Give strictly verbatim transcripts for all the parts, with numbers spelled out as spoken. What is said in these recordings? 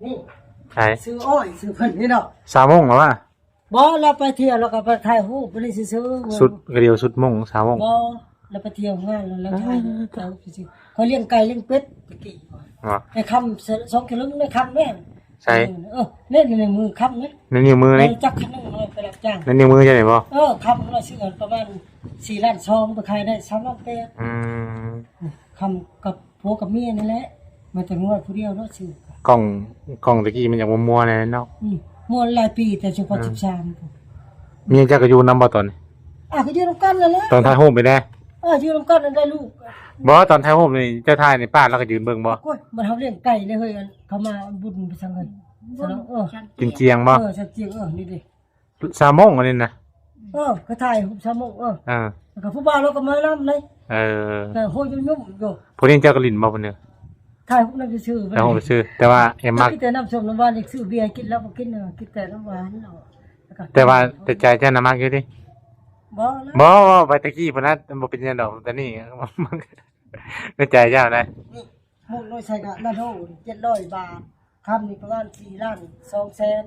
นี่ ใช่ ซื้ออ้อย ซื้อเพิ่นนี่เนาะ สาวมงเหรอวะ บ่ เราไปเที่ยว แล้วก็ไปถ่ายรูปไปนี่ซื่อๆ สุดกระเดียวสุดมง สาวมง บ่ เราไปเที่ยวงาน แล้วเราถ่ายรูป อ่า ถ่ายรูปซื่อๆ เขาเลี้ยงไก่เลี้ยงเป็ดตะกี้ อ๋อ ในคำ ส- สองกิโลในคำแม่น ใช่ เออ เล่นในมือคำเนี่ย ในนิ้วมือนี่ เออ จักคันหนึ่งเอาไปรับจ้าง ในนิ้วมือใช่ไหมบ่ เออ คำเราซื้อประมาณสี่ล้านสอง ไปขายได้สามล้านแปด อืม คำกับผัวกับเมียนี่แหละ มาแต่งวดผู้เดียวเนาะซื้อ กล่อง กล่องตะกี้มันอยากมัวๆแน่เนาะ อืม มัวหลายปี แต่เฉพาะ อ่า สิบสาม เมียเจ้าก็อยู่นำบ่ตอนนี้ อ่ะ ก็อยู่นำกันนั่นแหละ ตอนถ่ายรูปไปแน่ เออ อยู่นำกันนั่นได้ลูก บ่ ตอนถ่ายรูปนี่ เจ้าถ่ายในป้าแล้วก็ยืนเบิ่งบ่ โอ้ย มันเขาเลี้ยงไก่เลยเฮ้ย เขามาบุญไปสั่งเงิน เออ กินเจียงบ่ เออ สักเจียง เออ นี่ดิ สามโมงอันนี้นะ เออ ก็ถ่ายรูปสามโมง เออ อ่า แล้วก็ผู้บ่าวเราก็มานำเลย เออ แต่โหยยุ่มๆอยู่ ผู้นี้เจ้าก็หลิ้นบ่ผู้นี้ ถ่ายรูปนั่นซื่อๆ ถ่ายรูปซื่อ แต่ว่าเอ็มมัก กินแต่น้ำส้มน้ำหวาน อีกซื้อเบียร์กินแล้วบ่กินเนอะ กินแต่น้ำหวานเนาะ แล้วก็ แต่ว่าแต่ใจเจ้าน่ะมักอยู่ติ บ่แล้ว บ่ บ่ ไปตะกี้พุ่นนะ บ่เป็นหยังดอก แต่นี่ ในใจเจ้านะ นี่ หมดเลยใส่กะนาโดเจ็ดร้อยบาท คำนี่ประมาณสี่ล้านสองแสน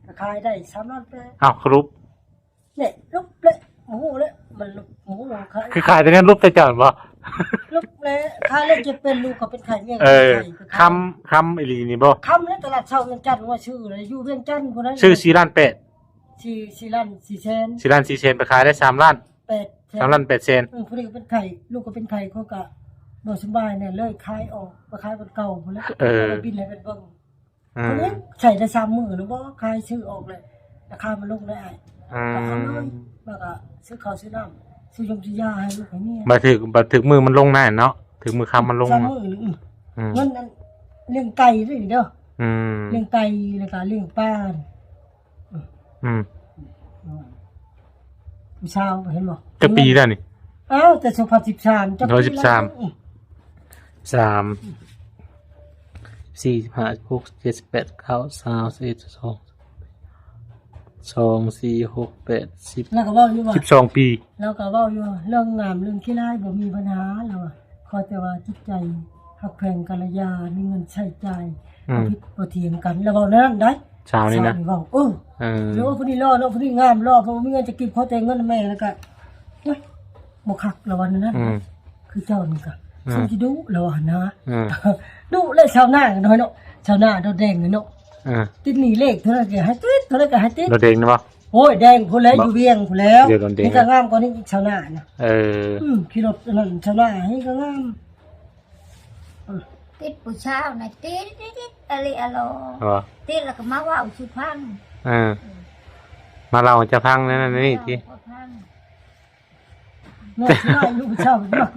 ก็ขายได้สามล้านแปด อ้าว ครุบ เนี่ย ลุกเลย หมูเลย มันลุก หมูขาย คือขายแต่เนี่ยลุบแต่เจ้าบ่ ลุกเลย ขายแล้วจะเป็นลูกก็เป็นไข่ เมียก็ เออ เป็นไข่ คำ คำอีหลีนี่บ่ คำแล้วตลาดเช้าเวียงจันทน์ว่าชื่อเลย อยู่เวียงจันทน์คนนั้น ชื่อสี่ล้านแปด สี่ สี่ล้านสี่แสน สี่ล้านสี่แสน ไปขายได้สามล้าน แปดแสน สามล้านแปดแสน เออ ผู้นี้ก็เป็นไข่ ลูกก็เป็นไข่ เขาก็บ่สบายเนี่ย เลยขายออก ไปขายบนเก่าพุ่นแหละ เออ แล้วก็บินให้เป็นเบิ่ง อืม เขาเลยใส่ได้สามมื้อแล้วบ่ ขายซื้อออกเลย ราคามันลงได้ อืม ก็เอาเลย แล้วก็ซื้อข้าวซื้อน้ำ ซื้อยงซื้อยาให้ลูกให้เมีย บัดถืก บัดถืกมื้อมันลงได้เนาะ ถืกมื้อค่ำมันลง สามมื้อหนึ่ง อืม เงินอันเลี้ยงไก่ด้วยเด้อ อืม เลี้ยงไก่ แล้วก็เลี้ยงปลา อืม อืม ผู้สาวเห็นบ่ จักปีแล้วนี่ อ้าว แต่สองพันสิบสาม จักปีแล้ว สองพันสิบสาม อืม สาม สี่ สิบห้า สิบหก สิบเจ็ด สิบแปด เก้า ซาว สิบเอ็ด สิบสอง สอง สี่ หก แปด สิบ แล้วก็เว้าอยู่ว่า สิบสองปี แล้วก็เว้าอยู่ว่าเรื่องงามเรื่องขี้ร้ายบ่มีปัญหา แล้วว่าขอแต่ว่าจิตใจฮักแพงกัลยา มีเงินใช้จ่าย อืม บ่ผิดบ่เถียงกัน แล้วเว้าแนวนั้นได้ สาวนี่นะ สาวนี่เว้า เออ เออ หรือว่าผู้นี้หล่อเนาะ ผู้นี้งามหล่อ เพราะว่ามีเงินจะกินขอแต่งเงินแม่ แล้วก็ โอ๊ย บ่คักละวันนั้น อืม คือเจ้านี่ก็ อืม ซึ่งสิดุละวันนะ อืม ดุเลยชาวนาน้อยเนาะ ชาวนาดอแดงเนาะ อ่า ติดหนี้เลขเท่านั้นก็ให้ติด เท่านั้นก็ให้ติด ดอแดงนี่บ่ โอ้ย แดงพุ้นแหละ บ่ อยู่เวียงพุ้นแล้ว เดี๋ยวดอแดง นี่ก็งามกว่านี้อีกชาวนานะ เออ อืม ขี่รถอันนั้นชาวนานี่ก็งาม ติดผู้สาวนะ ติด ติด ติด อะลิอะลอ อ๋อ ติดแล้วก็มาเว้าสู่ฟัง อ่า มาเล่าให้เจ้าฟังนั่นนี่ติ เว้าสู่ฟัง เนาะ ที่ว่าลูกเจ้าเนาะ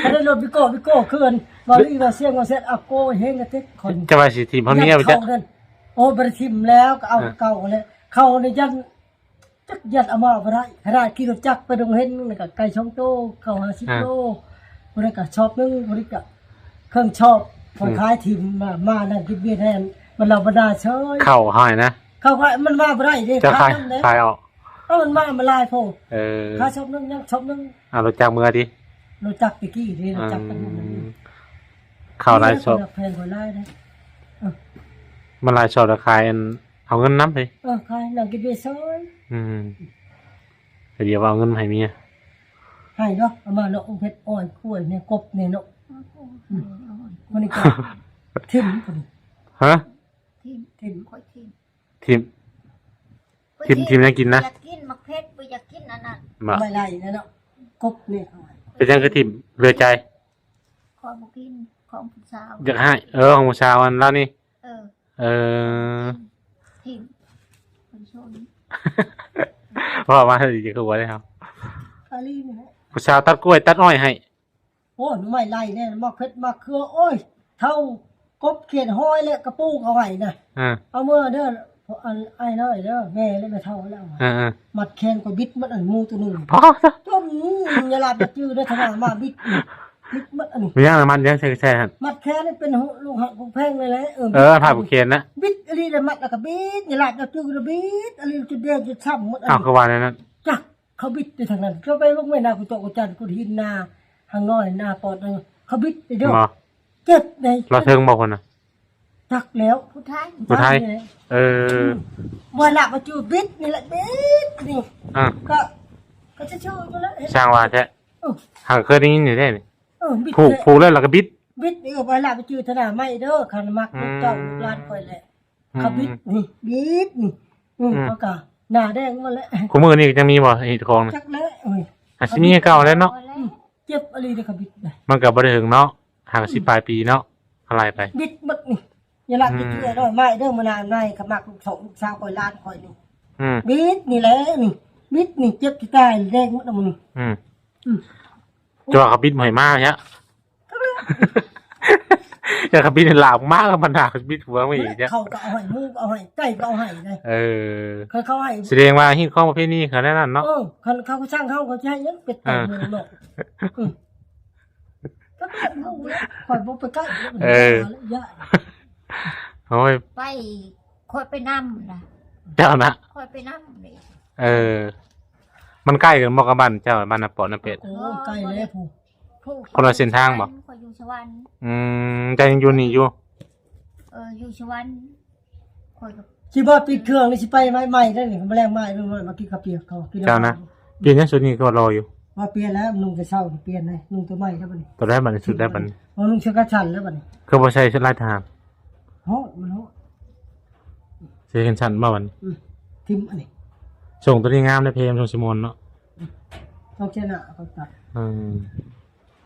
ก็ได้รถวิโก้ วิโก้เคิ่น ว่าอีว่าเสียงว่าเสียง เอาโก้เฮงกะติกคน จะว่าสิถิ่มเฮาเมียบ่จ๊ะ เขานั่น โอ้ บ่ได้ถิ่มแล้ว ก็เอา อ่า เก่าเลย เขาในยัน จักยัดเอามาบ่ได้ ขนาดขี่รถจักรไปโรงเรียน มันก็ไกลสองโต เข้าห้าสิบ อ่า โล บ่ได้ก็ชอบหนึ่ง บ่ได้ก็เครื่องชอบ อืม ขายถิ่มมา มานั่งกินเบียร์แทน มันเหล้าบรรดาเชย เข้าให้นะ เข้าให้ มันมาบ่ได้เด้ จะขาย ขายนำเด้ ขายออก เออ มันมา มันหลายโพด เออ ขายชอบหนึ่ง ยังชอบหนึ่ง อ่ะ รถจักรเมือติ รถจักรตะกี้เด้ รถจักรกัน อืม เข้าหลายชอบ แพงกว่าหลายเด้ เออ มันหลายชอบแล้วขายอัน เอาเงินนำติ เออ ขายนั่งกินเบียร์เชย อืม แต่เดี๋ยวเอาเงินมาให้เมีย ให้เนาะ เอามาเนาะ เอาเฮ็ดอ้อยกล้วยเนี่ย กบเนี่ยเนาะ อืม มันนี่ก็ถิ่ม ฮะ ถิ่ม ถิ่ม ข้อยถิ่ม ถิ่ม ถิ่ม ถิ่มยังกินนะ อยากกินหมากเผ็ด บ่อยากกินอันนั้น บ่ ไม่ไล่นะเนาะ กบเนี่ย เป็นยังคือถิ่ม เหลือใจ ข้อยบ่กิน ของผู้สาว อยากให้ เออ ของผู้สาวอันลาวนี่ เออ เออ ถิ่ม คนชน ว่ามาสิจะคือว่าได้ครับ อาลีนี่แหละ ผู้สาวตัดกล้วยตัดอ้อยให้ โอ้ย หน่อไม้ไล่เนี่ย หมากเผ็ด หมากเขือ โอ้ย เท่ากบเขียดหอยและกระปูกเอาไว้นะ อ่า เอาเมื่อเด้อ อันอ้ายน้อยเด้อ แม่และแม่เฒ่าแล้ว อ่าๆ มัดแขนก็บิดมันอันหมูตัวหนึ่ง พอซะ จนอย่าหลับอย่าจื้อเด้อ ถ้ามาบิด บิดมันอันนี้ มีหยังละมัดหยังใส่ ใส่หั่น มัดแขนนี่เป็นลูกหักของแพงเลยแหละ เออ เออ ผ้าผูกแขนนะ บิดอีหลีเลย มัดแล้วก็บิด อย่าหลับอย่าจื้อเลย บิดอีหลีจนแดงจนช้ำหมดอัน อ้าว นี้ คือว่าแนวนั้น จัก เขาบิดไปทางนั้น เขาไปเบิ่งแม่นากุโตะกุจันกุดหินนา หางน้อยนาปอดเออ เขาบิดไปเด้อ บ่ เจ็บเลย ลาวเทิงบ่คนน่ะ จักแล้ว ผู้ไทย ผู้ไทย นี่แหละ เออ อืม บ่ละมาจูบิดนี่แหละ บิดนี่ อ่ะ ก็ ก็จะชื่ออยู่แล้ว เห็น ช่างว่าแท้ เออ หากเคยได้ยินอยู่ได้นี่ เออ บิด ผูก เลย ผูกแล้วเราก็บิด บิดนี่ เออ บ่ละมาจูธนาไม่เด้อ คันมัก อืม ลูกเต้าลูกหลานคอยแหละ อืม เขาบิดนี่ บิดนี่ อืม อืม เขาก็หน้าแดงหมดแล้ว คู่มื้อนี้ยังมีบ่ไอ้ของน่ะ จักแล้ว เอ้ย อาจสิมีเก่าแล้วเนาะ อืม เจ็บอะไรเด้อ เขาบิดนะ มันก็บ่ได้ถึงเนาะ ห้าสิบ อืม ปลายปีเนาะ อะไรไป บิดบักนี่ อย่าละ อืม ไปเชื่อหน่อย ไม่เด้อ มื้อหน้าหน่อย เขามักลูกสองลูกสาวคอยหลานคอยนี่ อืม บิดนี่แหละนี่ บิดนี่ เจ็บที่ตาย แดงหมดแล้วมึง อืม อืม จะว่าเขาบิดใหม่มากเนี่ย จะเขาบิดหลามมาก มันหาบิดหัวมาอีกเนี่ย เขาก็เอาให้ หมูก็เอาให้ ไก่ก็เอาให้เลย เออ เขา เขาให้ แสดงว่าฮีตของประเพณีเขาแน่นั่นเนาะ เออ เขา เขาก็ช่างเขา เขาจะให้ยังเป็นแต่ อ่า หมูเนาะ อืม ก็แบบหมูเนี่ย คอยบ่ไปใกล้ เออ ย่าน โอ้ย ไป คอยไปนำนะ เจ้านะ คอยไปนำเลย เออ มันใกล้กันบ่กับบ้านเจ้า บ้านนาปอนาเป็ด โอ้ย ใกล้แล้วผู้ ผู้ คนละเส้นทางบ่ คอยอยู่สวรรค์ อืม เจ้ายังอยู่นี่อยู่ เออ อยู่สวรรค์ คอยก็ สิบ่ปิดเครื่องนี่ สิไปใหม่ๆ ได้นี่ มาแรงมา เรื่องน้อย มากินข้าวเปียกเขา กิน เจ้านะ เปลี่ยนยังชุดนี้ก็รออยู่ ว่าเปลี่ยนแล้ว นุ่งแต่เช้านี่ เปลี่ยนเลย นุ่งตัวใหม่แล้วบัดนี้ ตัวแรกบัดนี้ ชุดแรกบัดนี้ เอานุ่งเสื้อกระชั้นแล้วบัดนี้ คือบ่ใส่ชุดลายทหาร ฮ้อน มันฮ้อน เสื้อแขนสั้นบ่บัดนี้ อืม ทิ่มอันนี้ ส่งตัวนี้งามได้ เพม ส่งซิมอนเนาะ อืม ต้องเจอหน้าเขาตัด อืม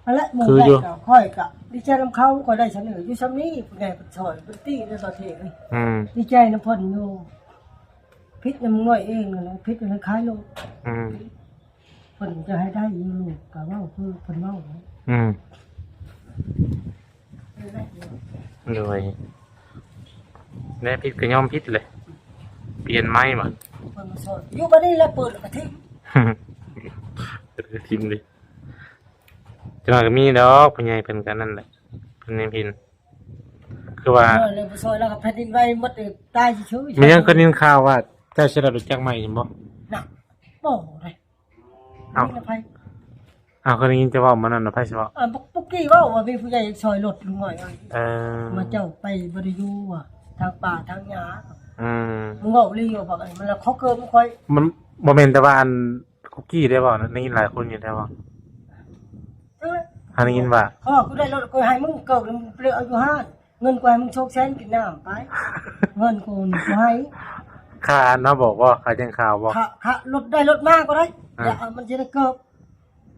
อันละหมู่ คืออยู่ แรกก็ค่อยก็ดีใจนำเขา ก็ได้เสนออยู่ซ้ำนี้ ผู้ใหญ่เพิ่นซอยเพิ่นตี้ในประเทศนี่ อืม ดีใจนำเพิ่นอยู่ ผิดนำง่อยเองนั่นแหละ ผิดนำขายลูก อืม เพิ่นจะให้ได้อยู่ลูกก็เว้าคือเพิ่นเว้า อืม โดย แน่ผิดก็ยอมผิดเลย เปลี่ยนไม้บ่ เพิ่นมาซอย อยู่บัดนี้แล้วเปิดแล้วก็ทิ้ง เออ ทิ้งเลย จักหน่อยก็มีดอก ผู้ใหญ่เพิ่นก็นั่นแหละ เพิ่นยังพิน คือว่า เออ เลยบ่ซอยแล้วก็แผ่นดินไหวหมดเลย ตายเฉยๆ มีหยังเคยได้ยินข่าวว่าเจ้าสิได้รถจักรใหม่หั่นบ่ น่ะ บ่ได้ เอ้า มีละไผ เอ้า เคยได้ยินจะเว้ามานั่นน่ะ ไผสิเว้า อ่า ปุกกี้เว้าว่ามีผู้ใหญ่ซอยรถลุงน้อย เออ มาเจ้าไปบ่ได้อยู่ว่ะ ทางป่าทางหญ้า อืม มึงเว้าอีหลีอยู่ บักอันนี้มันละขอเกินมึงค่อย มันบ่แม่นแต่ว่าอัน คุกกี้ได้บ่ ได้ยินหลายคนอยู่ได้บ่ เออ หาได้ยินว่า เขาว่ากูได้รถ กูให้มึงเกิด มึงไปเอาอยู่ห้าน เงินกูให้มึงโชคแสนกินน้ำไป เงินกูนี่กูให้ ค่าอันเนาะบอกว่า ค่าแจ้งข่าวบ่ ค่า ค่ารถ ได้รถมาก็ได้ อ่า อย่าเอา มันจะได้เกิด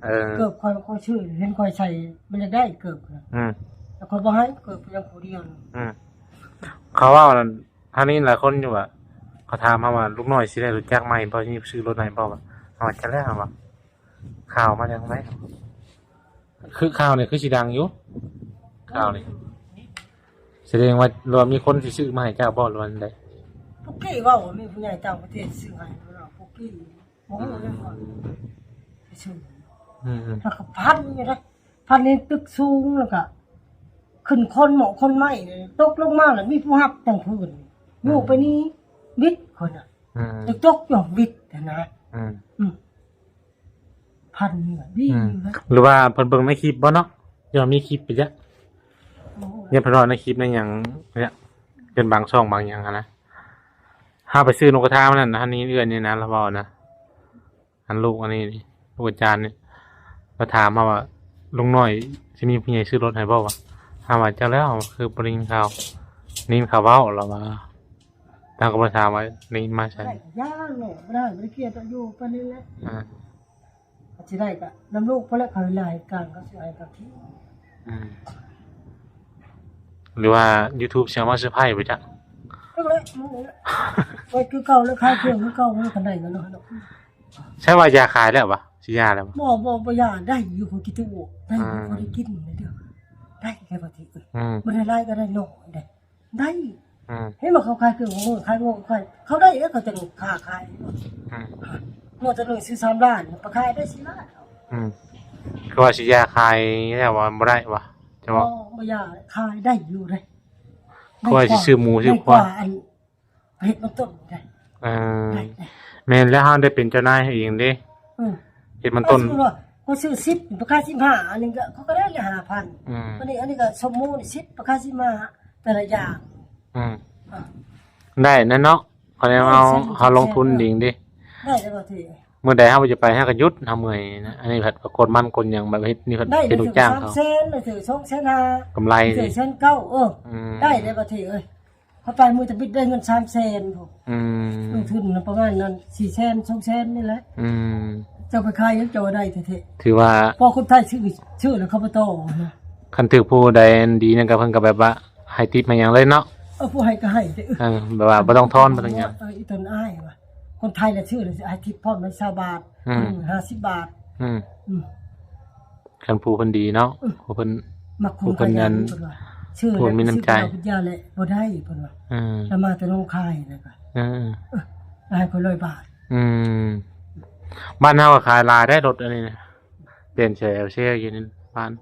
เออ เกิดคอย คอยชื่อ เห็นคอยใส่ มันจะได้เกิดนะ อืม แต่คอยบ่ให้เกิดเพียงผู้เดียว อืม เขาว่านั่น หาได้ยินหลายคนอยู่ว่า เขาถามมาว่า ลุงน้อยสิได้รถจักรใหม่บ่ สิซื้อรถให้บ่ ว่า เอาจะแล้วว่า ข่าวมาจากไหน คือข่าวนี่คือสิดังอยู่ ข่าวนี่ แสดงว่า หรือว่ามีคนสิซื้อมาให้เจ้าบ่ หรือว่าจั่งใด ปุกกี้เว้าว่ามีผู้ใหญ่ต่างประเทศซื้อให้เรา ปุกกี้บ่ฮู้เรื่องก่อน ไปซื้อ อืมๆ แล้วก็พันอยู่นะ พันในตึกสูง แล้วก็ ขึ้นคนหมอกคนไม้เนี่ย ตกลงมาแล้วมีผู้ฮับตั้งคืน อืม อยู่ไปนี่บิดคนน่ะ อืม ตกอยู่บิดนะ อืม อืม พันเนี่ยดี อืม อยู่นะ หรือว่าเพิ่นเบิ่งในคลิปบ่เนาะ ย่อมมีคลิปไปจ้ะ โอ้โห เนี่ยเพิ่นเว้าในคลิปในหยังเนี่ย เป็นบางช่องบางหยังหั้นนะ เฮาไปซื้อนกกระทามานั่นนะ อันนี้เอื้อนนี่นะ เราเว้านะ อันลูกอันนี้นี่ ลูกอาจารย์นี่ มาถามเฮาว่า ลุงน้อยสิมีผู้ใหญ่ซื้อรถให้บ่วะ เฮาว่าจักแล้ว คือบ่ได้ยินข่าว ได้ยินข่าวเว้า เราว่า ทางก็มาถามว่าได้ยินมาใช่ ได้ย่างเนี่ย บ่ได้ บ่ได้เครียด อยู่ปานนี้แหละ อ่า สิได้ก็นำลูกพอแล้ว เขาหลายกลาง เขาสิให้กับที่ อืม หรือว่า YouTube สิเอามาเซอร์ไพรส์บ่จ๊ะ จักแล้ว มันนี่แหละ ไว้คือเก่าแล้ว ขายเครื่องคือเก่าแล้ว คันได้แล้วเนาะ ใช่ว่ายาขายแล้ววะ สิยาแล้ววะ บ่ บ่ บ่ยา ได้อยู่ คนกินตัว ได้อยู่ อ่า พอได้กินเลยเด้อ ได้แค่ปกติ อืม บ่ได้หลายก็ได้น้อยได้ ได้ อืม เห็นบ่ เขาขายเครื่องของมึง ขายงวขาย เขาได้แล้ว เขาจะค้าขาย อืม งวตัวหนึ่งซื้อสามล้าน ไปขายได้สี่ล้าน อืม คือว่าสิยาขายแล้วว่าบ่ได้วะ จะบอก บ่ บ่ยา ขายได้อยู่เลย คือว่าสิซื้อหมูซื้อควาย ได้กว่าอัน เห็ดมันต้นได้ เออ ได้ ได้ แม่นแล้ว เฮาได้เป็นเจ้านายเฮาเองเด้ อืม เห็ดมันต้น ก็ซื้อว่า ก็ซื้อสิบ ไปขายสิบห้า อันนี้ก็ เขาก็ได้ละห้าพัน อืม อันนี้ อันนี้ก็สมมุติสิบ ไปขายสิบห้า แต่ละอย่าง อืม ได้นั่นเนาะ เขาเรียกว่าเฮา ได้ เฮาลงทุน เออ ดิงดิ ได้แล้วบ่ถือ มื้อใดเฮาจะไป เฮาก็หยุด เฮาเมื่อยนะ อันนี้ผัดกดมันกดหยังแบบเฮ็ดนี่ผัด ได้ เฮ็ดลูกจ้างเขา สามแสน ได้ถือสองแสนห้า กำไร ได้ถือ ดิ แสนเก้า เออ อืม ได้แล้วบ่ถือเอ้ย เขาไปมื้อตะบิดได้เงินสามแสนพุ้น อืม ลงทุนน่ะประมาณนั้น สี่แสน สองแสน นี่แหละ อืม เจ้าไปขายยังเจ้าได้แท้ๆ ถือว่า พอคนไทยซื้อ ซื้อแล้วเขาบ่ต่อนะ คันถือผู้ใดดีนั่นก็เพิ่นก็แบบว่าให้ทิปมาหยังเลยเนาะ เออ ผู้ให้ก็ให้เด้อ เออ แบบว่าบ่ต้องทอน บ่ต้องหยัง เออ อีตนอ้ายว่ะ คนไทยน่ะซื้อแล้วสิให้ทิปพร้อมเลย ซาวบาท อืม อืม ห้าสิบบาท อืม อืม คันผู้เพิ่นดีเนาะ อืม ผู้เพิ่น มักคน ผู้เพิ่น ขยัน นั่น เพิ่นว่า ซื้อ ผู้มีน้ำใจ แล้วก็ซื้อเหล้ากินยาแหละบ่ได้เพิ่นว่า เออ แล้วมาแต่หนองคายแล้วก็ เออ เออ ให้คนร้อยบาท อืม บ้านเฮาก็ขายหลายได้รถอันนี้นะ เปลี่ยนใส่ แอล เซ อยู่ในบ้าน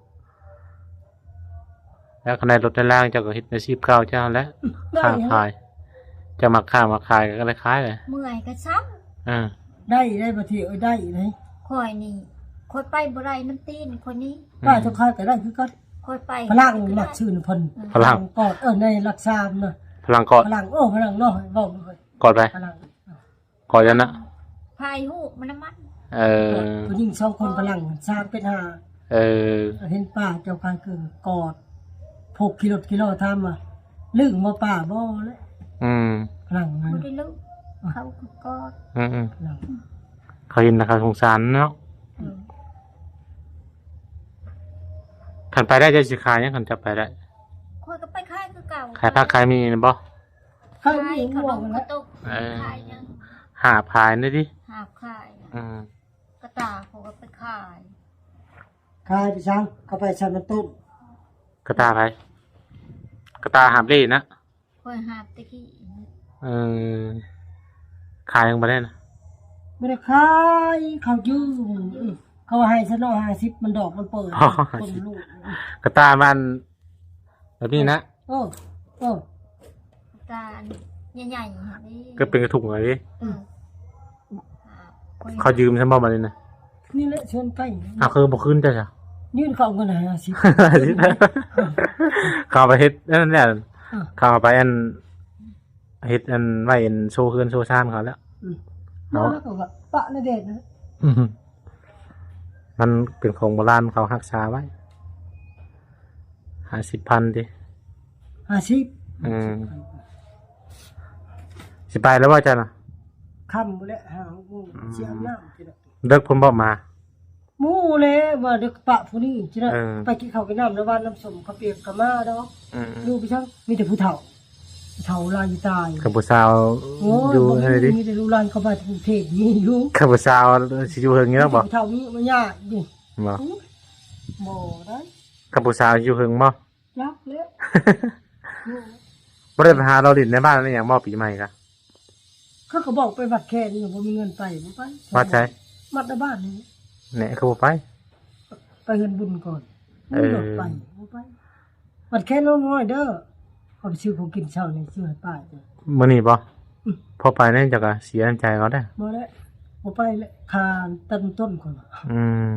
แล้วคันใดรถในล่างเจ้าก็เฮ็ดอาชีพเก่าเจ้าแล้ว ได้ ค้าขาย เจ้ามักค้ามักขายก็ได้ขายเลย เมื่อยก็ซ้ำ อ่า ได้ ได้บ่ถือเอ้ย ได้เลย ข่อยนี่ ข่อยไปบ่ได้ มันตีนข่อยนี่ อืม ป้าเจ้าขายก็ได้คือกัน ข่อยไป พลัง ก็ได้ มักชื่นเพิ่น อืม พลัง กอด เออ ในหลักสามนะ พลังกอด พลัง โอ้ พลังเนาะ เว้า กอดไป พลัง กอดกันนะ ถ่ายรูปมันน้ำมัน เออ ผู้หญิงสองคนพลัง สามเป็นห้า เออ เห็นป้าเจ้าขายเครื่องกอด พวกขี่รถขี่ล้อถามว่า ลึงบ่ป้าบ่แล้ว อืม พลังนะ บ่ได้ลึก เขาก็กอด อืมๆ พลัง เขาเห็นแล้วเขาสงสารเนาะ อืม คันไปได้เจ้าสิขายหยังคันจะไปได้ ข่อยก็ไปขายคือเก่า ขายผักขายมีนะบ่ ขายมี ขายขนม ม่วงนะ ข้าวต้ม เออ ขายหยัง หาบขายนี่ดิ หาบขายนะ อืม กระต่ายเขาก็ไปขาย ขายไปซัง เขาไปซันมันต้น กระต่ายไผ กระต่ายหาบเล่นะ ข่อยหาบตะกี้ เออ ขายยังบ่ได้นะ บ่ได้ขาย เขายืม อืม เขาให้ซะเนาะ ห้าสิบ มันดอกมันเปิด อ๋อ คนลูก กระต่ายมัน แบบนี้นะ เออ เออ ตาอันใหญ่ๆหั่นนี่ ก็เป็นกระถุงเลยดิ เออ เขายืมฉันบ่มาเลยนะ นี่แหละชวนไป อ่ะ คือบ่คืนจ้ะจ้ะ ยื่นเขาเอาเงินให้ห้าสิบ เขาเอาไปเฮ็ดนั่นแหละ อ่ะ เขาเอาไปอัน เฮ็ดอันไว้อันโชว์เฮือนโชว์ซานเขาแล้ว อืม เนาะ แล้วก็ปะในแดดนะ อืม มันเป็นของโบราณเขารักษาไว้ ห้าสิบพันติ ห้าสิบ อืม สิไปแล้วว่าจ้ะนะ ค่ำแล้ว ห้า หกโมง อืม สิอาบน้ำกินแล้ว เลิกพุ่นบ่มา หมู่แล้วว่าเด็กปะผู้นี้จินะ เออ ไปกินข้าวกินน้ำในบ้านน้ำส้มข้าวเปียกก็มาดอก อืม อยู่ไปซัง มีแต่ผู้เฒ่า ผู้เฒ่าหลายอยู่ตาย กับผู้สาว โอ้ย อยู่ บ่มี ให้ดิ มีแต่ลูกหลานเข้ามาจากกรุงเทพฯ มีอยู่ กับผู้สาวสิอยู่เฮิงอยู่แล้วบ่ มีแต่ผู้เฒ่ามีมายากอยู่ บ่ อืม บ่ได้ กับผู้สาวอยู่เฮิงบ่ จักแล้ว บ่ได้ไปหาเลาะเล่นในบ้านในหยังบ่ปีใหม่กะ เขาก็บอกไปวัดแคนอยู่ บ่มีเงินไป บ่ไป วัดไส วัดในบ้านนี่ แหน่ คือบ่ไป ไปเฮือนบุญก่อน เออ มีรถไป บ่ไป วัดแคนน้อยเด้อ เขาไปซื้อของกินเช้านี่ ซื้อให้ป้าจ้ะ มื้อนี้บ่ อืม พอไปนี่เจ้าก็เสียน้ำใจเขาเด้อ บ่แล้ว บ่ไปแล้ว ค่าตัดต้นก่อน อืม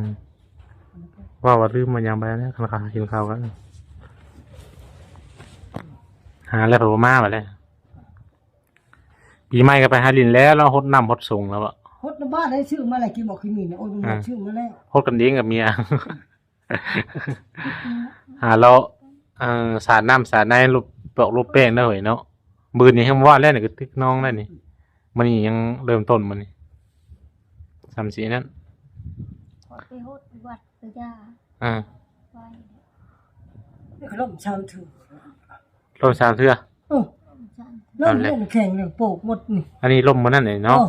ว่าว่าลืมมายังไปแล้ว คันเขากินข้าวกัน หาแล้วเขาบ่มาบัดแล้ว ปีใหม่ก็ไปหาหลินแล้ว แล้วหดน้ำหดสงแล้วอะ หดน้ำบ้านได้ซื้อมาแล้ว กินบอกกินนี่นะ โอ้ย อ่า ซื้อมาแล้ว หดกันเองกับเมีย หาเลาะ เอ่อ สาดน้ำสาดใน รูปปอกรูปแป้งได้เหยเนาะ มื้อนี้ยังว่าแล้วนี่ก็ตึกน้องได้นี่ มื้อนี้ยังเริ่มต้นมื้อนี้ สามสี่นั่น ขอไปหดวัดไปยา อ่า ไป นี่ก็ล่มชามถือ ล่มสามเทื่อ โอ้ ล่ม นั่นแหละ เล่นแข่งเลยโปกหมดนี่ อันนี้ล่มมื้อนั้นเลยเนาะ โอ้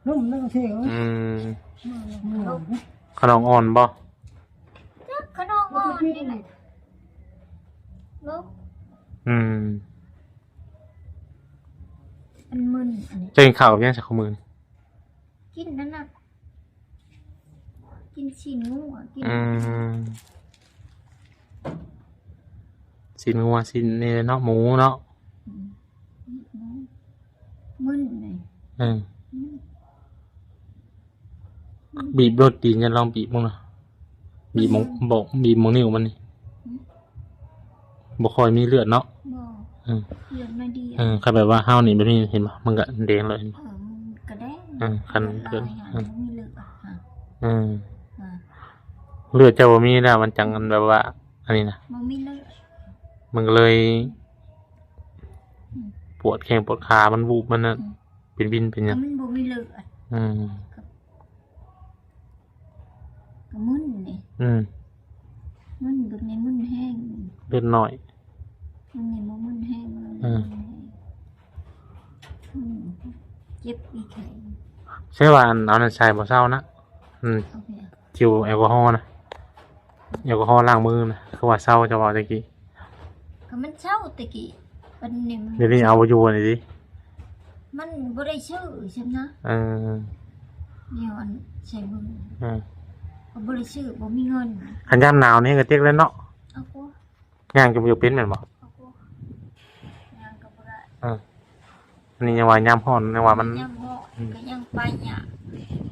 ล่มนั่งเที่ยว อืม อืม ขนมอ่อนบ่ จักขนมอ่อนนี่แหละ ล่ม อืม มันมึนอันนี้ เจ้ากินข้าวยังสักมื้อ กินนั่นน่ะ กินชิ้นงัว กิน อืม ชิ้นงัว ชิ้นนี่เนาะ หมูเนาะ อืม มึนนี่ เออ อืม บีบโลดตีน จะลองบีบมึงนะ บีบหม่อง อืม บอก บีบหม่องนิ้วมันนี่ อืม บ่ค่อยมีเลือดเนาะ บ่ อืม เลือดน้อยเดียว เออ คันแบบว่าเฮานี่แบบนี้เห็นบ่ มันก็แดงเลย เออ มันก็แดง เออ คัน เลือดลายหา เออ บ่มีเลือดอะ เออ อ่า เลือดเจ้าบ่มีแล้ว มันจังอันแบบว่า อันนี้นะ บ่มีเลือด มันก็เลย อืม ปวดแข้งปวดขา มันวูบ มันนั่น อืม เป็นวินเป็นหยัง มันบ่มีเลือด อืม ก็ ก็มึนนี่ อืม มึนแบบนี้ มึนแฮง เลือดน้อย มึนนี่บ่มึนแฮงเลย อืม มึนแฮง อืม เจ็บอีแข้ง ใช่ว่าอันเอานั่นใส่บ่เซานะ อืม โอเค เจลแอลกอฮอล์นะ แอลกอฮอล์ล้างมือนะ คือว่าเซา เจ้าว่าตะกี้ ก็มันเซาตะกี้ บัดนี้มัน เดี๋ยวนี้เอาบ่อยู่นี่ติ มันบ่ได้ซื้อซั่นนะ เออ แนวอันใส่มือ เออ ก็บ่ได้ซื้อ บ่มีเงิน คันยามหนาวนี่ก็เจ็บแล้วเนาะ เอากว่า ย่างจนบ่อยากเป็นแม่นบ่ เอากว่า ย่างก็บ่ได้ เออ อันนี้ยังว่ายามร้อน ยังว่ามัน ยามร้อน อืม ก็ยังไปยาก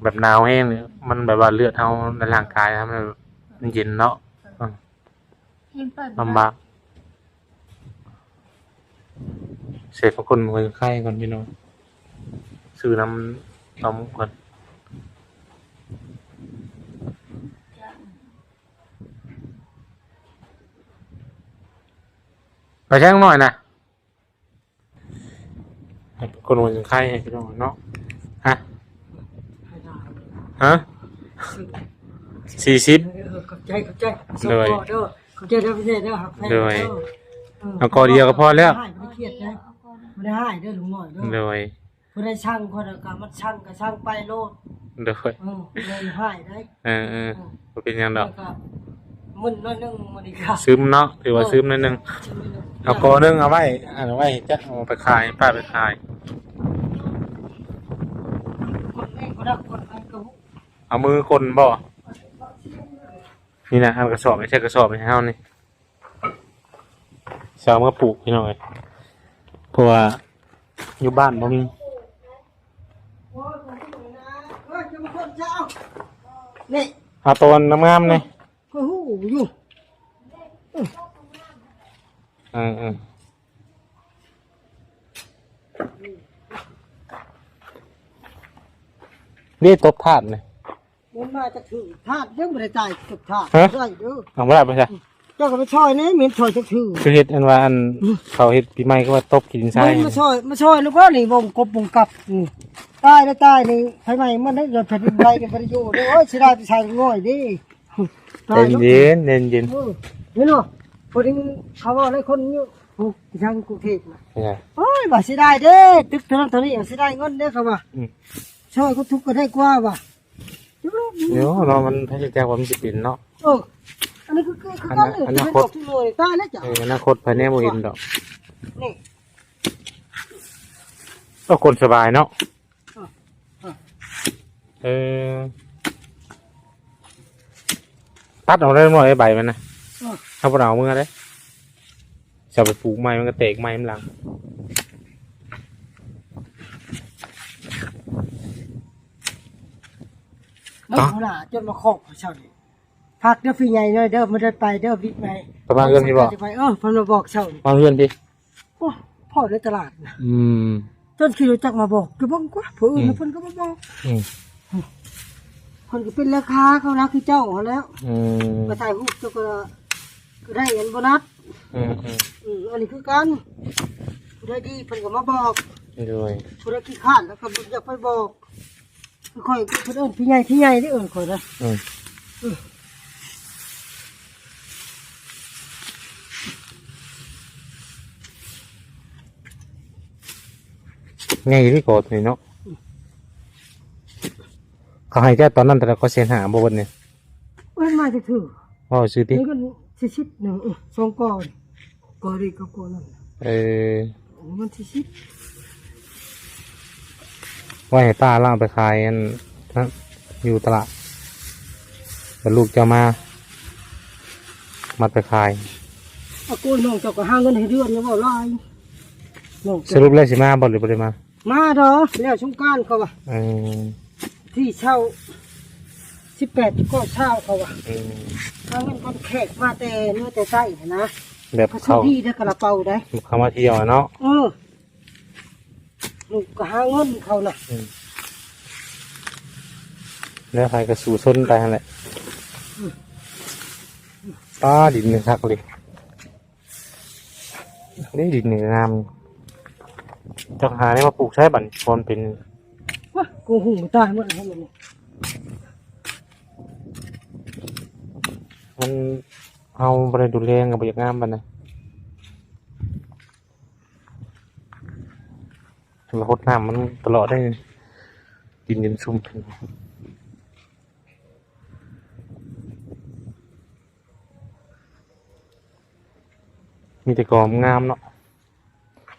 แบบหนาวแฮงนี่ มันแบบว่าเลือดเฮาในร่างกายนะ มัน มันเย็นเนาะ เออ เออ แฮงไปบ่ได้ ลำบาก เสพคนไข้ก่อนพี่น้อง ซื้อน้ำต้มก่อน ไปแจ้งหน่อยนะ คนหัวยังไข้ให้พี่น้องเนาะ ฮะ ฮะ สี่สิบ เออ ขอบใจ ขอบใจ โดย ส่งต่อเด้อ ขอบใจเด้อพี่เด้อ หักแพง โดย เด้อ เออ เอากอเดียวก็พอแล้ว บ่ได้ให้ บ่ได้เครียดนะ บ่ได้ให้เด้อลุงน้อยเด้อ โดย ผู้ใดสั่งคนละก็มันสั่งก็สั่งไปโลด โดย เออ เลยให้ได้ เออ เออ เออ บ่เป็นหยังดอก แล้วก็มึนหน่อยหนึ่งมื้อนี้ก็ ซึมเนาะ ถือว่า เออ ซึมหน่อยหนึ่ง ซึมหน่อยหนึ่ง เอากอหนึ่งเอาไว้ อันเอาไว้จะเอาไปขาย ป้าไปขาย คนแม่งก็ได้ คนไปก็ เอามือกลนบ่ นี่นะ เอากระสอบ ไม่ใช่กระสอบให้เฮานี่ สิเอามาปลูกพี่น้องเอ้ย เพราะว่าอยู่บ้านบ่มี นี่ เอาตัวงามๆนี่ โอ้โห อยู่ เออ เออ นี่ตบถาดนี่ มันมาจะถือถาด ยังบ่ได้จ่ายเก็บถาด ฮะ ได้เด้อ เอาบ่ได้ไปซะ เจ้าก็ไปช่อยนี่ มีช่อยจักถือ คือเฮ็ดอันว่าอัน อืม เขาเฮ็ดปีใหม่ก็ว่าตบขี้ดินทราย มันมาช่อย มาช่อยแล้วก็นี่วงกบวงกับ อืม ตายแล้วตายนี่ ไฟไหม้มันได้ เกิดแผ่นดินไหวกันบ่ได้อยู่เด้อ โอ้ย เสียดายไปใส่ง่อยเด้ ตายแล้ว เย็นๆ เย็นๆ เออ นี่เนาะ พอดีเขาว่าหลายคนอยู่ โอ้ ยังกรุงเทพฯนะ เป็นไง โอ้ย ว่าเสียดายเด้ ตึกเท่านั้นเท่านี้ เสียดายเงินเด้ เขาว่า อืม ช่อยก็ทุกข์ก็ได้กว่าว่ะ เดี๋ยวเนาะ มันพยายามว่ามันสิเป็นเนาะ เออ อันนี้คือ คือ คือ อนา- การเลือก อนาคต ที่เป็นดอกที่รวย ตายแล้วจ้ะ เออ อนาคตภายในบ่เห็นดอก นี่ ก็คนสบายเนาะ เออ เออ เออ ตัดเอาได้หน่อยใบมันนะ เออ ถ้าบ่เอามือเด้ จะไปปลูกใหม่มันก็แตกใหม่มันหลัง เบิ่ง อ่ะ หัวหน้าจนมาขอบเขาเช่านี่ พักเด้อพี่ใหญ่หน่อยเด้อ บ่ได้ไปเด้อ วิทย์ใหม่ ประมาณเดือนนี้บ่ จะไป เออ เพิ่นมาบอกเช่านี่ ประมาณเดือนที่ โอ้ พ่อในตลาดนะ อืม จนขี่รถจักรมาบอก อยู่เบิ่งกว่า ผู้อื่น อืม เพิ่นก็มาบอก อืม เพิ่นก็เป็นราคาเขานะ คือเจ้าหั้นแหล้ว อืม มาถ่ายรูปเจ้าก็ ก็ได้เงินโบนัส อืม อืม อืม อันนี้คือกัน ผู้ใดดีเพิ่นก็มาบอก โดย ผู้ใดขี้คร้านแล้วก็บ่อยากไปบอก ค่อยเพิ่นเอิ้นพี่ใหญ่ พี่ใหญ่เด้อ เอิ้นค่อยนะ อืม อืม ไงที่กอดนี่เนาะ เขาให้เจ้าตอนนั้นเท่าไหร่ ก็แสนห้าบ่เบิดนี่ เอิ้นมาจักเทื่อ เว้าซื่อติ นี่ก็สี่สิบหนึ่ง เออ สองกอ กอดีกับกอนั่น เออ มันสี่สิบ ไว้ให้ป้าลากไปขายอันนั้น อยู่ตลาด แล้วลูกเจ้ามา มัดไปขาย เอาโกนน้องเจ้าก็หาเงินให้เดือน อย่าเว้าหลาย น้องเจ้า สรุปแล้วสิมาบ่หรือบ่ได้มา มาดอก แล้วสงกรานต์เขาว่า เออ ที่เช่า สิบแปดก็เช่าเขาว่า เออ หาเงินคนแขกมาแต่เมืองแต่ไสหั้นนะ แบบเขา เขาดีได้กระเป๋าได้ เขามาเที่ยวอะเนาะ เออ ลูกก็หาเงินเขาน่ะ อืม แล้วใครก็สู้ซนไปหั่นแหละ อืม ป้า ดินนี่คักเลย นี่ดินนี่งาม จักหาได้มาปลูกใช้บัดนี้ พอมันเป็น ว้า กูหุงตายหมดแล้ว มัน เฮาบ่ได้ดูแล ก็บ่อยากงามปานใด เราหดน้ำมันตลอดได้ ดินยังซุ่ม มีแต่กองามเนาะ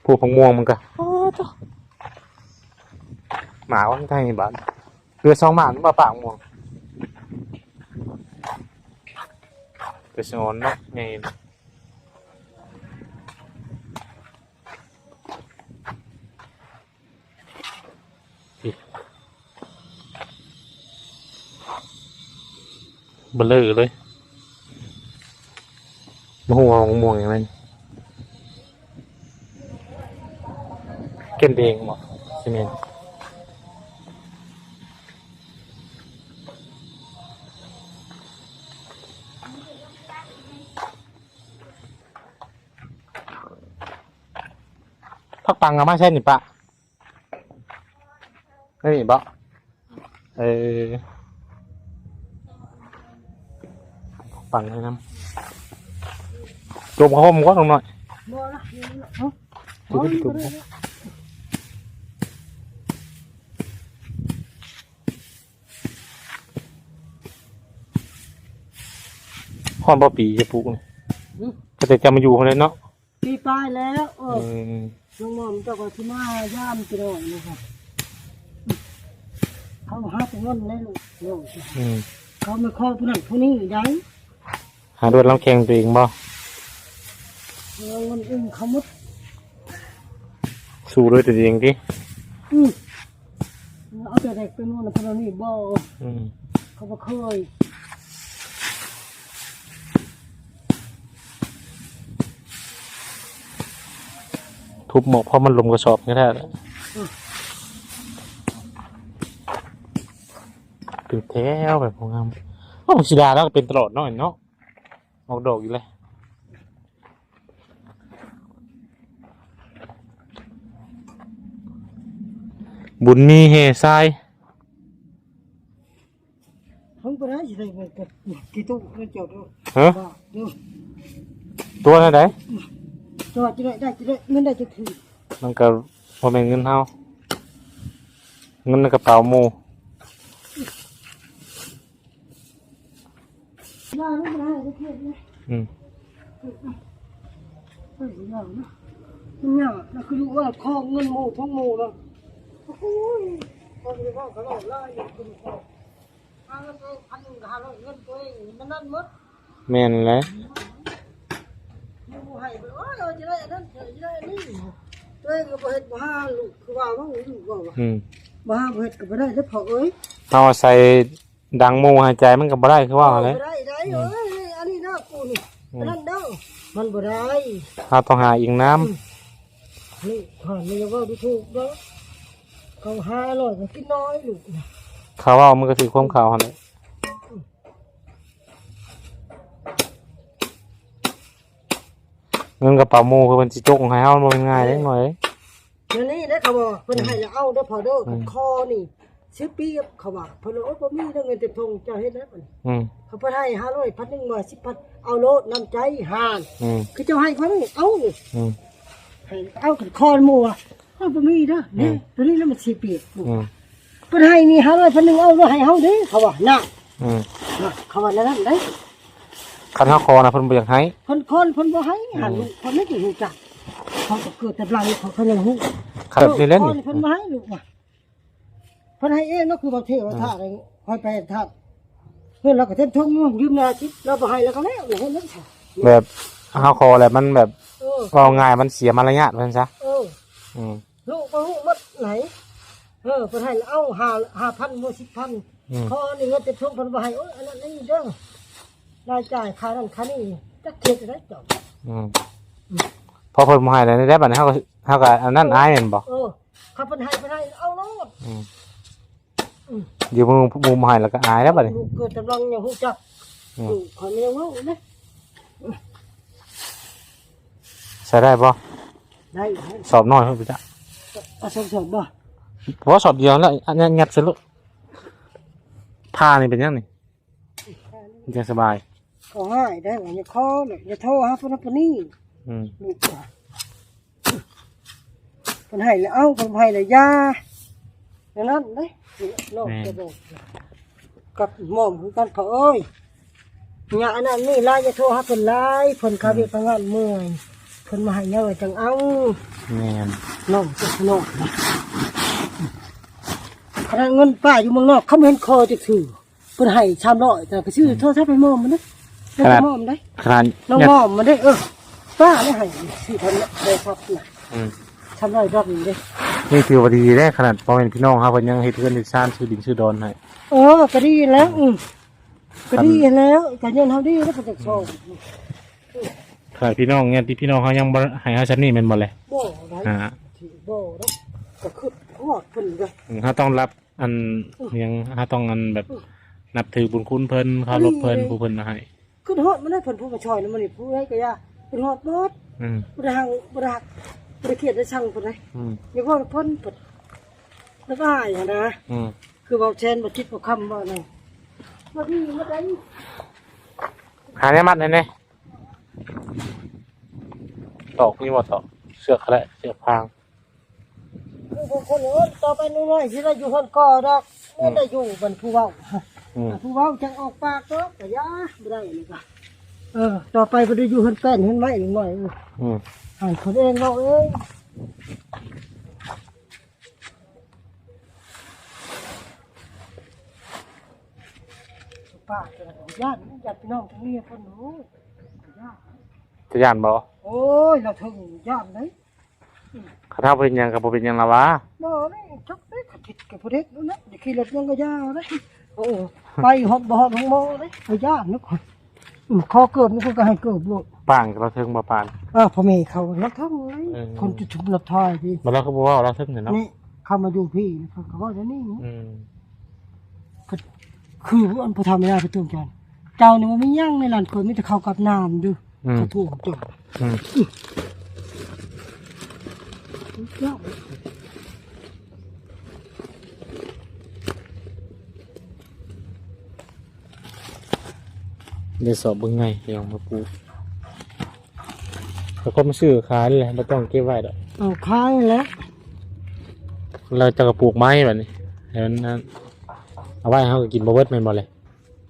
พวกผักม่วงมันก็ อ้าว เจ้า หมาว่าไทยนี่บาด เรือสองหมามันมาปากม่วง ไปสอนเนาะ ไง เบลอเลย บ่ฮู้ว่าม่วงหยังนั่น เก็บเองบ่ สิแม่น ผักปังเอามาใส่นี่ปะ ไม่มีบ่ เออ ผักปังเลยนำ จมเข้าห่มก่อนหน่อย บ่ละ เอ้า จุ่ม จุ่ม ฮ้อนบ่ปีจะปลูกนี่ อืม ก็แต่จะมาอยู่คนเดียวเนาะ ปีปลายแล้ว เออ อืม น้องมอมเจ้าก็สิมายามพี่น้องนะครับ เขาหาแต่เงินได้ลูก อืม เขามาขอผู้นั้นผู้นี้ได้ หาด้วยลำแข้งตัวเองบ่ เอาเงินเองเขาหมด สู้ด้วยตัวเองติ อืม เอาแต่เด็กเป็นวันพนันนี่บ่ อืม เขาบ่เคย ทุบหมอกเพราะมันลมกระสอบนี่แหละ อืม เป็นแถวแบบพวกงาม โอ้ สีดาแล้วก็เป็นตลอดเนาะ เนาะ ออกดอกอยู่เลย บุญมีแห่ทราย เพิ่งไปได้สิได้เงินกับกี่ตู้นั่นเจ้าเด้อ ฮะ ว่าเด้อ ตัวนั้นใด ตัวจะได้ ได้จะได้ เงินได้จะถือ มันก็บ่แม่นเงินเฮา เงินในกระเป๋าหมู่ ว่าไม่เป็นไร ไม่เครียดนะ อืม เออ มันยากนะ มันยากนะ คือว่าขอเงินหมู่ของหมู่นะ โอ้ย พอจะว่าเขาเล่าไล่อยู่คุณพ่อ หาเงินตัวเองพันหนึ่งก็ห้าร้อย เงินตัวเองมันนั่นหมด แม่นแหละ หมู่ให้ไป โอ้ย เอาจะได้อันนั้น จะได้อันนี้ ตัวเองก็บ่เฮ็ดบ่หา ลูกคือว่าว่าลูกว่าว่า อืม บ่หาบ่เฮ็ดก็บ่ได้เด้อพ่อเอ้ย เอาใส่ ดังหมู่หายใจมันก็บ่ได้คือว่าหั่นแหละ บ่ได้ได้ อืม เอ้ย อันนี้นะกูนี่ อืม อันนั้นเด้อ มันบ่ได้ เราต้องหาอิงน้ำ อืม นี่ ข้อยนี่ว่าดูถูกเด้อ เขาห้าร้อยก็กินน้อยลูกนะ เขาเว้ามันก็ถือความเขาหั่นแหละ เงินกระเป๋าหมู่คือมันสิจกให้เฮามันบ่ง่ายเด้หน่อย เดี๋ยวนี้นะเขาบอกเพิ่นให้แล้วเอาเด้อพ่อเด้อ อืม คอนี่ สิบปีเขาว่า เพิ่นว่า โอ้ย บ่มีเด้อ เงินเต็มทง เจ้าเฮ็ดแล้วบัดนี้ อืม เขาเพิ่นให้ห้าร้อย พันหนึ่ง ร้อย สิบพัน เอาโลด น้ำใจห่าน อืม คือเจ้าให้เขานี่ เอานี่ อืม ให้เอากันคอนหมู่อะ เอาบ่มีเด้อ นี่ อืม ตัวนี้แล้วมันสิเปียก อืม เพิ่นให้นี่ ห้าร้อย พันหนึ่ง เอาโลด ให้เฮาเด้ เขาว่า น่ะ อืม น่ะ เขาว่าแนวนั้นเด้ คันเฮาขอนะ เพิ่นบ่อยากให้ เพิ่นคอน เพิ่นบ่ให้ อืม หันลูก เพิ่นไม่ได้รู้จัก เขาก็เกิดแต่หลัง เขาก็ยังรู้ ครับ นี่แหละนี่ คอน เพิ่นบ่ให้ลูกว่ะ เพิ่นให้เองเนาะ คือบางทีว่า อืม ถ้าอะไร ค่อยไปถ้า เพิ่นเราก็เต็มทงอยู่ ยืมนาสิบ เราบ่ให้เราก็แล้ว เห็นแล้ว แบบเฮาขอแล้วมันแบบ เออ เว้าง่ายมันเสียมารยาทว่าซั่นซะ เออ อืม ลูกก็ฮู้หมดไหน เออ เพิ่นให้เอาห้า ห้าพัน บ่ สิบพัน อืม ขอนี่เงินเต็มทงเพิ่นบ่ให้ โอ้ย อันนั้นนี่เด้อ รายจ่ายค่านั่นค่านี่ จักเฮ็ดได้เจ้า อืม พอเพิ่นบ่ให้แล้ว ได้บัดนี้เฮาก็ เฮาก็อันนั้นอายแม่นบ่ เออ คันเพิ่นให้ เพิ่นให้ เอาโลด อืม อืม อยู่มุม มุมให้แล้วก็อายแล้วบัดนี้ ลูกเกิดกำลังยังฮู้จัก อืม ลูกเขาไม่รู้นะ ใส่ได้บ่ ได้ สอบน้อยเพิ่นไปจ้ะ เอาสอบ สอบบ่ เพราะว่าสอบเดียวแล้ว อันนี้งัดใส่ลูก ผ้านี่เป็นยังนี่ มันจะสบาย เขาให้ได้ว่าอย่าขอเลย อย่าโทรหาคนนั้นคนนี้ อืม ลูกว่า เพิ่นให้แล้วเอา เพิ่นให้แล้วอยา อย่างนั้นเด้ น้อง แม่น จะบอก กับหม่อมคือกันเขาเอ้ย อย่าอันนั้นนี่หลาย อย่าโทรหาเพิ่นหลาย เพิ่นคาเวียกงานเมื่อย เพิ่นมาให้ยังไงจังเอา แม่น น้องจะน้อง ขนาดเงินป้าอยู่เมืองนอก เขาไม่เห็นคอจะถือ เพิ่นให้สามร้อย แต่ก็ซื้อ อืม โทรศัพท์ให้หม่อมมันเด้ ขนาด ให้หม่อมได้ ขนาด น้อง เนี่ย หม่อมมันได้ เออ ป้าได้ให้ สี่พัน โทรศัพท์น่ะ อืม สามร้อยดอกนี่เด้ นี่ถือว่าดีเด้ ขนาดพ่อแม่พี่น้องเฮาเพิ่นยังเฮ็ดเฮือนเฮ็ดซาน ซื้อดินซื้อดอนให้ เออ ก็ดีแล้ว อืม ก็ดีแล้ว ก็ย้อนเฮาดีแล้วก็จะชอบ ขนาดพี่น้องเนี่ย ที่พี่น้องเฮายังบ่ให้เฮาซำนี้แม่นบ่แหละ บ่ได้ อ่า บ่ได้ ก็คือฮอดเพิ่นเด้อ อืม เฮาต้องรับ อัน อืม ยัง เฮาต้องอันแบบ อืม นับถือบุญคุณเพิ่น เคารพเพิ่น อันนี้ ผู้เพิ่นให้ คือฮอดมันได้เพิ่นผู้มาช่วยนะ มันนี่ผู้ใดก็อย่า คือฮอดเบิด อืม บ่ได้หัง บ่ได้หัก บ่ได้เกลียดได้ชังเพิ่นเลย อืม อย่าว่าเพิ่นเพิ่น แล้วก็อายหั้นนะ อืม คือเว้าแซน บ่คิดบ่คำ บ่นั่น บ่ดี บ่ได้ หาแนวมัดให้แหน่ ตอกมีบ่ตอก เสือกก็ได้ เสือกพาง คือบางคนเอิ้นต่อไปน้อยๆสิได้อยู่เฮือนก่อดอก อืม บ่ได้อยู่บัดผู้เว้า อืม ผู้เว้าจังออกปากดอก ก็อย่า บ่ได้นี่ก็ เออ ต่อไปบ่ได้อยู่เฮือนแป้นเฮือนไม้น้อย อืม ให้คนเองเว้าเอง ป้าจะย่าน ย่านพี่น้องทางนี้เพิ่นรู้ ย่าน จะย่านบ่ โอ้ย เราถึงย่านเลย คันเฮาเป็นหยังก็บ่เป็นหยังละวะ บ่เลย จักเลย เขาคิดกับผู้เด็กนั่นแหละ อย่าขี่รถยังก็อย่าเลย โอ้ ไปฮอดบ่ฮอดโรงหมอเลย ไปย่านนึก อืม ขอเกิดนี่เพิ่นก็ให้เกิดโลด ปางเราเทิงบ่ปาน เออ พ่อแม่เขาเราเทิงเลย เออ คนจะชุมเราทอยดี บ่ เราก็บ่เว้าเราเทิงเนี่ยเนาะ นี่ เข้ามาอยู่พี่ เขาก็ว่าอย่างนี้ อืม ก็คืออันผู้ทำไม่ได้ไปตวงจาน เจ้านี่มันไม่ยั่งในร้านคนมีแต่ข้าวกับน้ำอยู่ อืม เขาถ่วงจน อืม เดี๋ยวสอบเบิ่งไง เดี๋ยวเอามาปลูก แล้วก็มาซื้อขายเลย บ่ต้องเก็บไว้ดอก เอาขายแหละ เราจะกระปลูกไม้บัดนี้ ให้มันนั่น เอาไว้เฮาก็กินบ่เบิดแม่นบ่เลย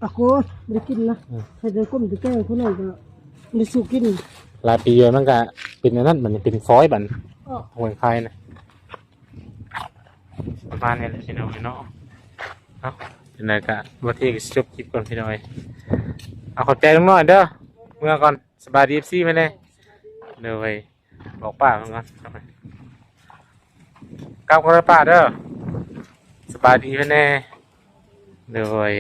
อ่ะ กูบ่ได้กินนะ อืม ใครจะก้มจะแกล้งคนนั้นก็ได้สู้กิน หลายปีแล้วมันก็เป็นอันนั้น มันเป็นฟอยบัดนี้ อ้อ หวยคายนะ ประมาณนี้แหละพี่น้องเนาะ เอ้า จั่งใดก็บ่เท่ก็สิจบคลิปก่อนพี่น้องเอ้ย เอาขอบใจลุงน้อยเด้อ เมือก่อน สบายดี เอฟซี มาแน่ เด้อเว้ย บอกป้ามันก่อน กลับก่อนเด้อป้าเด้อ สบายดีมาแน่ เด้อเว้ย